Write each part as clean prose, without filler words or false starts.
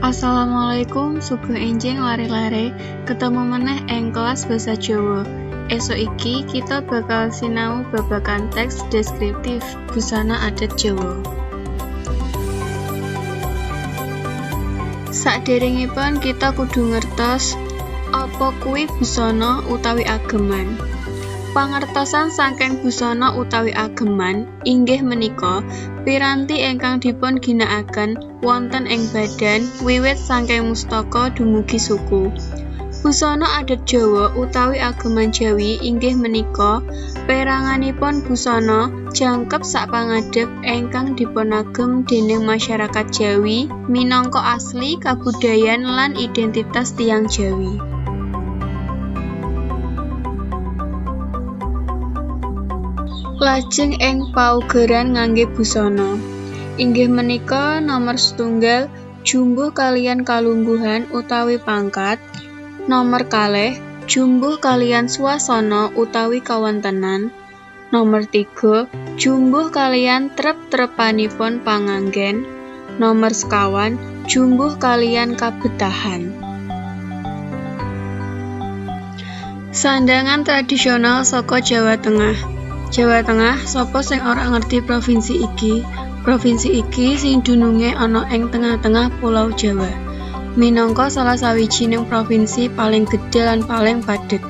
Assalamualaikum, sugeng enjing lare-lare, ketemu meneh ing kelas basa Jawa. Esuk iki kita bakal sinau babagan teks deskriptif busana adat Jawa. Saderengipun kita kudu ngertos apa kuwi busana utawi ageman. Pangertosan saking busana utawi ageman inggih menika piranti ingkang dipun ginakaken wonten ing badan wiwit saking mustaka dumugi suku. Busana adat Jawa utawi ageman Jawi inggih menika peranganipun busana jangkep sapangadhep ingkang dipunagem dening masyarakat Jawi minangka asli kabudayan lan identitas tiyang Jawi. Lajeng ing paugeran ngangge busana inggih menika nomor setunggal jumbuh kaliyan kalungguhan utawi pangkat, nomor kalih jumbuh kaliyan swasana utawi kawontenan, nomor 3 jumbuh kaliyan trep-trepanipun panganggen, nomor sekawan jumbuh kaliyan kabetahan. Sandangan tradisional saka Jawa Tengah. Jawa Tengah, sapa sing ora ngerti provinsi iki? Provinsi iki sing dununge ana ing tengah-tengah Pulau Jawa. Minangka salah sawijining provinsi paling gedhe lan paling padhet.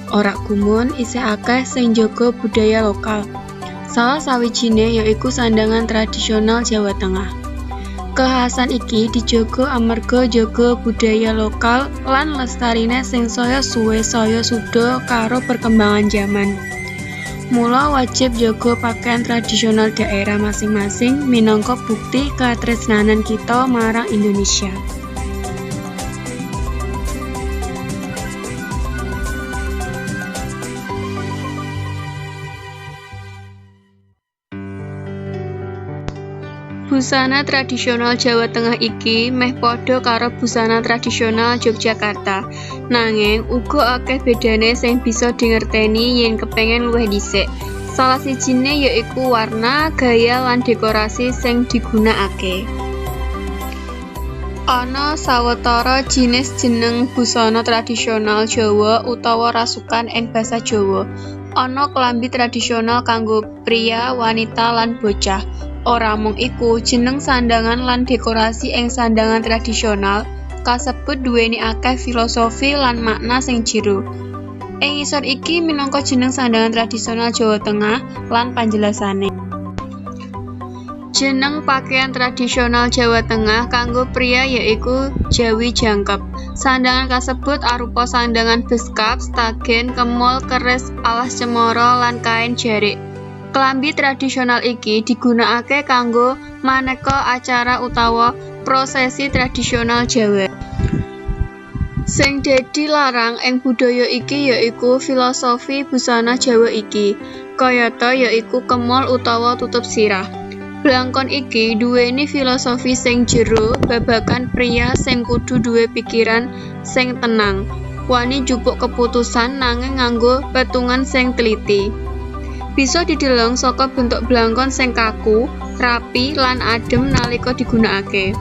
Ora gumun isih akeh sing njaga budaya lokal. Salah sawijine yaiku sandangan tradisional Jawa Tengah. Kekhasan iki dijaga amarga njaga budaya lokal lan lestarine sing saya suwe saya suda karo perkembangan jaman. Mula wajib njaga pakaian tradisional daerah masing-masing minangka bukti katresnanan kita marang Indonesia. Busana tradisional Jawa Tengah iki meh padha karo busana tradisional Yogyakarta, nanging uga akeh bedane sing bisa dingerteni yen kepengen luwih dhisik. Salah sijine yaiku warna, gaya lan dekorasi sing digunakake. Ana sawetara jinis jeneng busana tradisional Jawa utawa rasukan ing basa Jawa. Ana klambi tradisional kanggo pria, wanita lan bocah. Ora mung iku, jeneng sandangan lan dekorasi ing sandangan tradisional kasebut duweni akeh filosofi lan makna sing jero. Ing ngisor iki minangka jeneng sandangan tradisional Jawa Tengah lan panjelasane. Jeneng pakaian tradisional Jawa Tengah kanggo pria yaiku Jawi Jangkep. Sandangan kasebut arupa sandangan beskap, stagen, kemul, keris, alas cemara lan kain jarik. Klambi tradisional iki digunakake kanggo maneka acara utawa prosesi tradisional Jawa. Sing dadi larang ing budaya iki yaiku filosofi busana Jawa iki, kayata yaiku kemul utawa tutup sirah. Blangkon iki duweni filosofi sing jero babagan pria sing kudu duwe pikiran sing tenang, wani njupuk keputusan nanging nganggo petungan sing teliti. Bisa dideleng saka bentuk blangkon sing kaku, rapi lan adem nalika digunakake.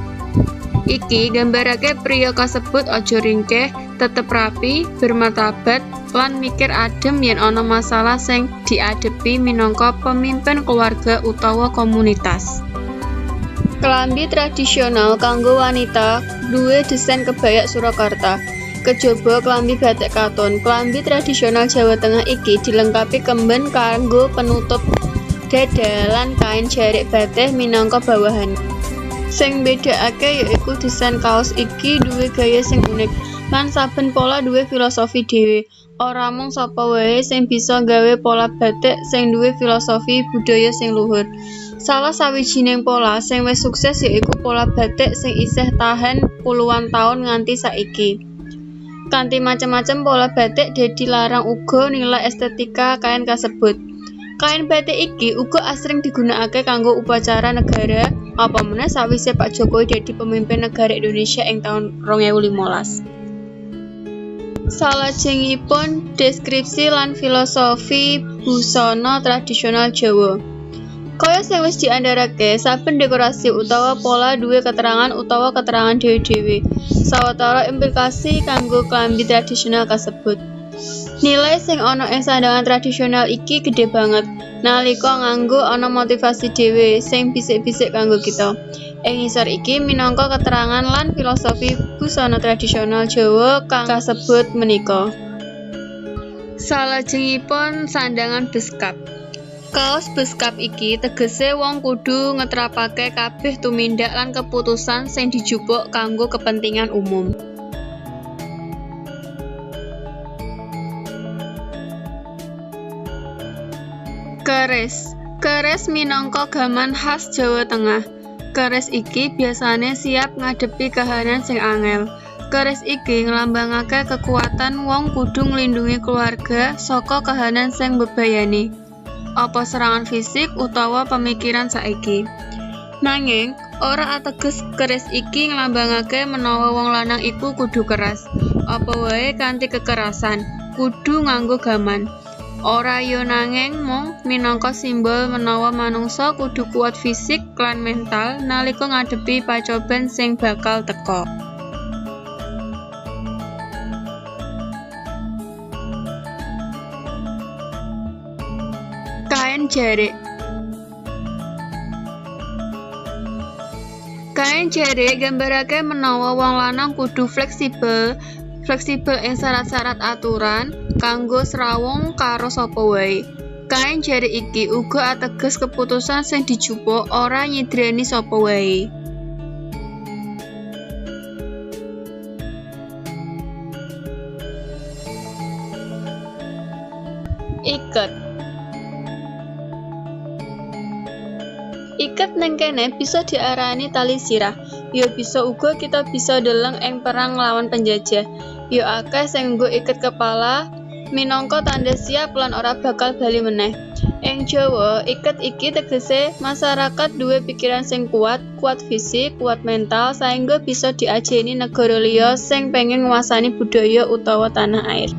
Iki nggambarake priya kasebut aja ringkeh, tetep rapi, bermartabat lan mikir adem yen ana masalah sing diadepi minangka pemimpin keluarga utawa komunitas. Klambi tradisional kanggo wanita duwe desain kebaya Surakarta. Kejaba klambi batik katon, klambi tradisional Jawa Tengah iki dilengkapi kemben kanggo penutup dada lan kain jarik batih minangka bawahan. Sing mbedakake yaiku desain kaos iki duwe gaya sing unik lan saben pola duwe filosofi dhewe. Ora mung sapa wae sing bisa nggawe pola batik sing duwe filosofi budaya sing luhur. Salah sawijining pola sing wis sukses yaiku pola batik sing isih tahan puluhan taun nganti saiki. Kanthi macem-macem pola batik dadi larang uga nilai estetika kain kasebut. Kain batik iki uga asring digunakake kanggo upacara negara, apa meneh sawise Pak Jokowi dadi pemimpin negara Indonesia ing taun 2015. Salajengipun deskripsi lan filosofi busana tradisional Jawa. Kaya sing wis diandharake, saben dekorasi utawa pola duwe keterangan utawa keterangan dhewe-dhewe sawetara implikasi kanggo klambi tradisional kasebut. Nilai sing ana ing sandhangan tradisional iki gedhe banget. Nalika nganggo ana motivasi dhewe sing bisik-bisik kanggo kita. Ing ngisor iki minangka keterangan lan filosofi busana tradisional Jawa kang kasebut menika. Salajengipun sandhangan beskap. Kaos beskap iki tegese wong kudu ngetrapake kabeh tumindak lan keputusan sing dijupuk kanggo kepentingan umum. Keris. Keris minangka gaman khas Jawa Tengah. Keris iki biasane siap ngadepi kahanan sing angel. Keris iki nglambangake kekuatan wong kudu nglindhungi keluarga saka kahanan sing mbebayani, apa serangan fisik utawa pemikiran saiki. Nanging, ora ateges keris iki nglambangake menawa wong lanang iku kudu keras. Apa wae kanthi kekerasan, kudu nganggo gaman. Ora ya nanging mung minangka simbol menawa manungsa kudu kuat fisik lan mental nalika ngadepi pacoban sing bakal teka. Kain jarik. Kain jarik nggambarake menawa wong lanang kudu fleksibel ing syarat-syarat aturan kanggo srawung karo sapa wae. Kain jarik iki uga ateges keputusan sing dijupuk ora nyidreni sapa wae. Iket. Iket neng kene bisa diarani tali sirah. Ya bisa uga kita bisa deleng ing perang nglawan penjajah. Ya akeh sing nganggo iket kepala minangka tanda siap lan ora bakal bali meneh. Ing Jawa, iket iki tegese masyarakat duwe pikiran sing kuat, kuat fisik, kuat mental saengga bisa diajeni negara liya sing pengen nguasani budaya utawa tanah air.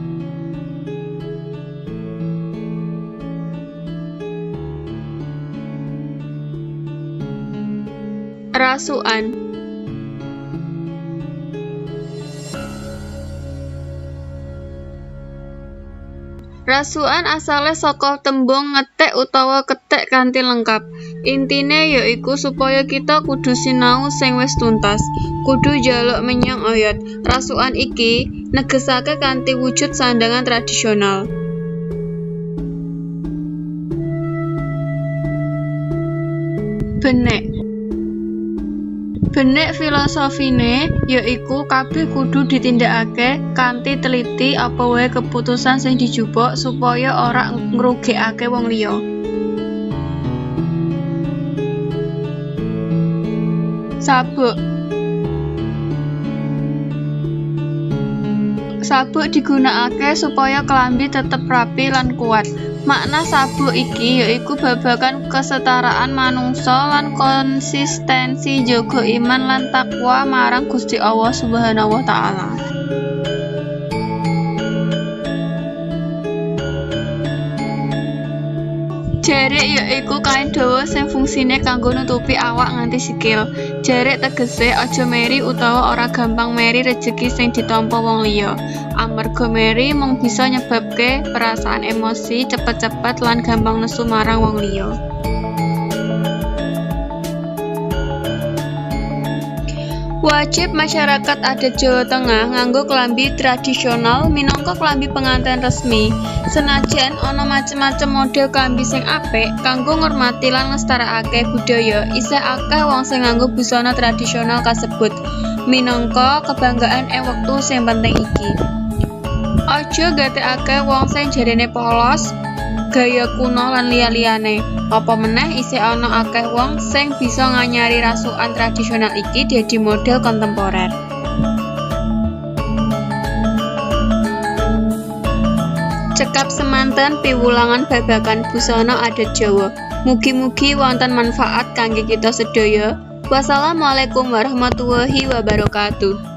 Rasukan. Rasukan asale saka tembung ngetik utawa ketik kanthi lengkap. Intine ya iku supaya kita kudu sinau sing wis tuntas, kudu njaluk menyang oyot. Rasukan iki negesake kanthi wujud sandhangan tradisional. Benek. Benek filosofine ya iku kabeh kudu ditindakake kanthi teliti apa wae keputusan sing dijupuk supaya ora ngrugekake wong liya. Sabuk. Sabuk digunakake supaya klambi tetep rapi lan kuat. Makna sabuk iki yaiku babagan kesetaraan manungsa lan konsistensi njaga iman lan takwa marang Gusti Allah Subhanahu wa Ta'ala. Jarik yaiku kain dawa sing fungsine kanggo nutupi awak nganti sikil. Jarik tegese aja meri utawa ora gampang meri rejeki sing ditampa wong liya. Amarga meri mung bisa nyebabke perasaan emosi cepet-cepet lan gampang nesu marang wong liya. Wajib masyarakat adat Jawa Tengah nganggo klambi tradisional minangka klambi penganten resmi. Senajan ana macem-macem model klambi sing apik kanggo ngurmati lan nglestarekake budaya, isih akeh wong sing nganggo busana tradisional kasebut minangka kebanggaan ing wektu sing penting iki. Aja gatekake wong sing jarene polos, gaya kuno lan liya-liyane. Apa meneh isih ana akeh wong sing bisa nganyari rasukan tradisional iki dadi model kontemporer. Cekap semanten piwulangan babagan busana adat Jawa. Mugi-mugi wonten manfaat kangge kita sedaya. Wassalamualaikum warahmatullahi wabarakatuh.